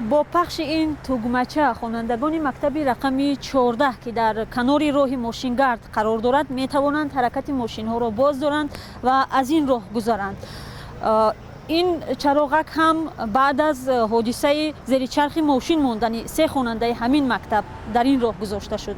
Бо пахши ин тугмача хонандагони мактаби рақами 14, ки дар канори роҳи мошингард қарор дорад, метавонанд ҳаракати мошинҳоро боз доранд ва аз ин роҳ гузаранд. Ин чароғак ҳам баъд аз ҳодисаи зери чархи мошин мондани се хонандаи ҳамин мактаб дар ин роҳ гузошта шуд.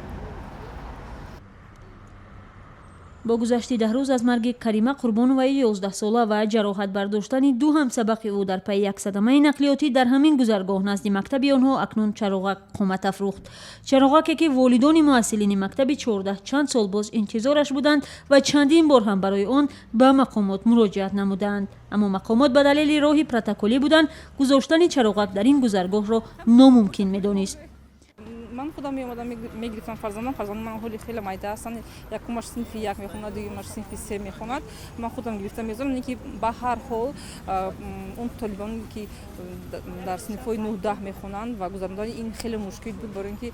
Бо гузашти 10 рӯз аз марги Карима Қурбоноваи 11сола ва ҷароҳат бардоштани ду ҳамсабақи ӯ дар пайи як садамаи нақлиётӣ дар ҳамин гузаргоҳ назди мактаби онҳо, акнун чароғак қомат афрӯхт. Чароғаке, ки волидони муҳассилини мактаби 14 чанд сол боз интизораш буданд ва чандин бор ҳам барои он ба мақомот муроҷиат намуданд. Аммо мақомот ба далели роҳи протоколӣ будан гузоштани чароғак дар ин гузаргоҳро номумкин медонист. Ман худам меомадам, мегирифтам фарзандам. Фарзандам ман ҳоли хеле майда ҳастанд: якумаш синфи як мехонад, дуюмаш синфи се мехонад. Ман худам гирифта мезонам, ки ба ҳар ҳол он толибоне, ки дар синфҳои нӯҳ, 10 мехонанд, ва гузарондани ин хеле мушкил буд, барои ин ки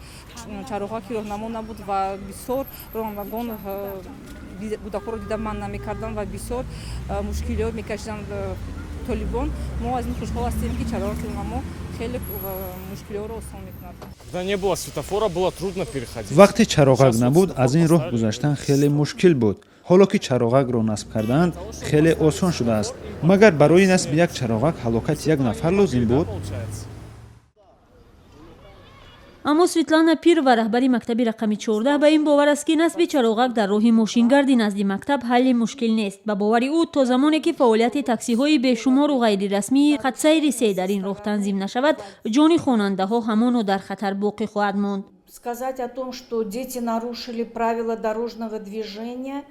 чароғаки роҳнамо набуд ва бисёр ронандагон кӯдакҳоро дида манъ намекарданд ва бисёр мушкилиҳо мекашиданд толибон. Мо аз ин хушҳол ҳастем, ки чароғаки роҳнамо хеле мушкилиҳоро осон мекунад. Когда не было светофора, было трудно переходить. Вақте чароғак набуд, аз ин роҳ гузаштан хеле мушкил буд. Ҳоло ки чароғакро насб кардаанд, хеле осон шудааст. Магар барои насби як чароғак ҳалокати як нафар лозим буд? Получается. Аммо Светлана Пирова, раҳбари мактаби рақами 14, ба ин бовар аст, ки насби чароғак дар роҳи мошингарди назди мактаб ҳалли мушкил нест. Ба бовари ӯ, то замоне ки фаъолияти таксиҳои бешумору ғайрирасмии хатсайри се дар ин роҳ танзим нашавад, ҷони хонандаҳо ҳамоно дар хатар боқӣ хоҳад монд. Сказать о том, что дети нарушили правила дорожного движения,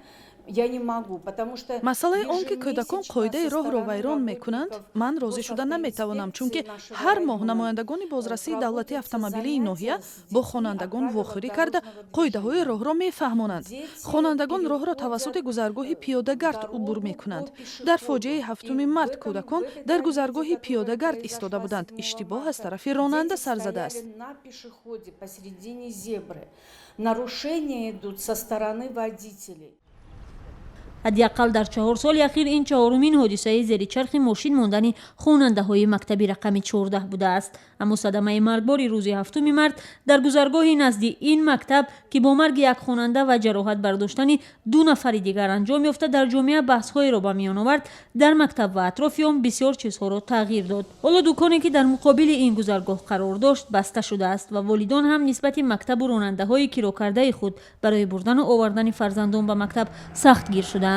я не могу, потому что Масъалаи он, ки кӯдакон қоидаи роҳро вайрон мекунанд, ман розӣ шуда наметавонам, чунки ҳар моҳ намояндагони бозрасии давлатии автомобилии ноҳия бо хонандагон вохӯрӣ карда, қоидаҳои роҳро мефаҳмонанд. Хонандагон роҳро тавассути гузаргоҳи пиёдагард убур мекунанд. Дар фоҷиаи 7 март кӯдакон дар гузаргоҳи пиёдагард истода буданд. Иштибоҳ аз тарафи ронанда сар задааст. На пешеходе посередине зебры. Нарушения идут со стороны водителей. Ҳадди ақал дар 4 соли ахир ин чаҳорумин ҳодисаи зери чархи мошин мондани хонандаҳои мактаби рақами 14 будааст. Аммо садамаи маргбори рӯзи 7 март дар гузаргоҳи назди ин мактаб, ки бо марги як хонанда ва ҷароҳат бардоштани ду нафари дигар анҷом ёфта, дар ҷомеа баҳсҳоеро ба миён овард, дар мактаб ва атрофи он бисёр чизҳоро тағйир дод. Ҳоло дуконе, ки дар муқобили ин гузаргоҳ қарор дошт, баста шудааст ва волидон ҳам нисбати мактабу ронандаҳои кирокардаи худ барои бурдану овардани фарзандон ба мактаб сахтгир шудаанд.